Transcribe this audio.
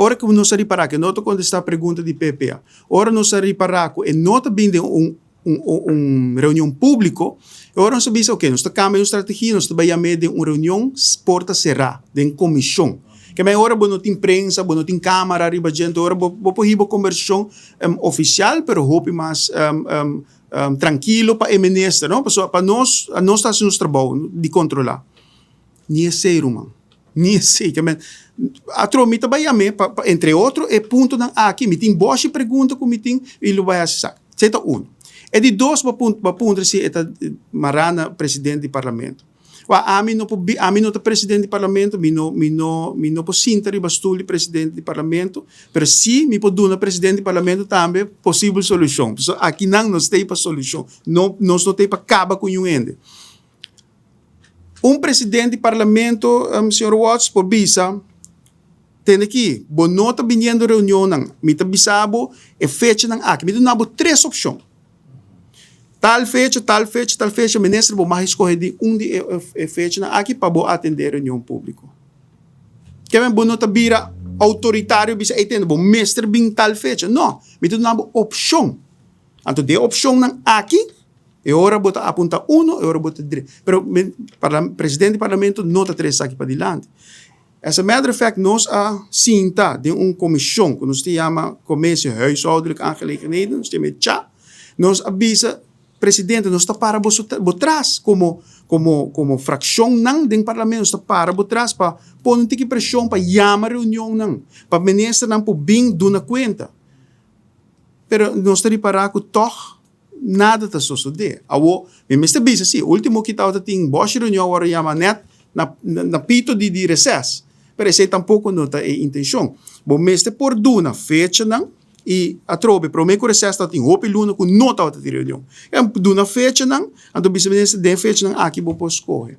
Ora ku nos a ripará ku e no ta kontestá pregunta di PPA, ora nos a ripará ku e no ta bin den un un reunion públiko, e ora nos a bisa, oke, nos ta kambia nos strategia, nos ta bai yam'é den un reunion porta será, den komishon. Ke men ora bo no tin prensa, bo no tin kámara riba dje, anto ora bo bo por hiba kombersashon ofisial, pero hopi mas trankilo pa e minister, no? Pasobra pa nos, nos ta hasi nos trabou di kontrolá. Ni esei, ruman. Ni esei. Ke men, atro mi ta bai yam'é pa, pa entre otro e puntonan aki. Mi tin boshi pregunta ku mi tin i lo bai hasi sa. Esei ta uno. E di dos bo bo a puntra si e ta mará na presidente di parlamento. Wak, ami no por bi, ami no ta presidente di parlamento, mi no, mi no, mi no por sinta riba stul di presidente di parlamento, pero si mi por duna presidente di parlamento tambe posibel solushon. Pasobra akinan nos ta ei pa solushon, no, nos no ta ei pa kaba ku niun hende. Un president di parlamento, señor Watts, por bisa, Tende aki, bo no ta biniendo reunionnan. Mi ta bisa bo e fechanan aki. Mi ta duna bo tres opcion. Tal fecha, tal fecha, tal fecha. Minister, bo mag escoge di un di e fechanan aki pa bo atende e reunion publico. Keme bo no ta bira autoritario bisa, ey tende, bo mester bin tal fecha. No, mi ta duna bo opcion. Anto di e opcionnan aki, E ora bo ta apunta uno, e ora bo ta dre. Pero presidente di parlamento no ta trese esaki padilanti. As a matter of fact, nos a sinta den un comision cu nos ta yama Commissie Huishoudelijke Aangelegenheden, nos ta yama e cha. Nos a bisa, presidente, nos ta para boso bo tras como como como fraccionnan den parlamento, nos ta para bo tras pa pone un tiki presion pa yama reunionnan, pa ministernan por bin duna cuenta. Pero nos ta ripara cu tog Nada ta sosodé. Awor, mi mester bisa si, ultimo ki tabata tin boshi reunion awor a yama net na na pito di di reces. Pero esei tampoco no ta e intencion. Bo mester por duna fechanan y atrobe prome cu reces tabatin hopi luna cu no tabata tin reunion. E duna fechanan, anto bisa minister den fechanan aki bo por scoge.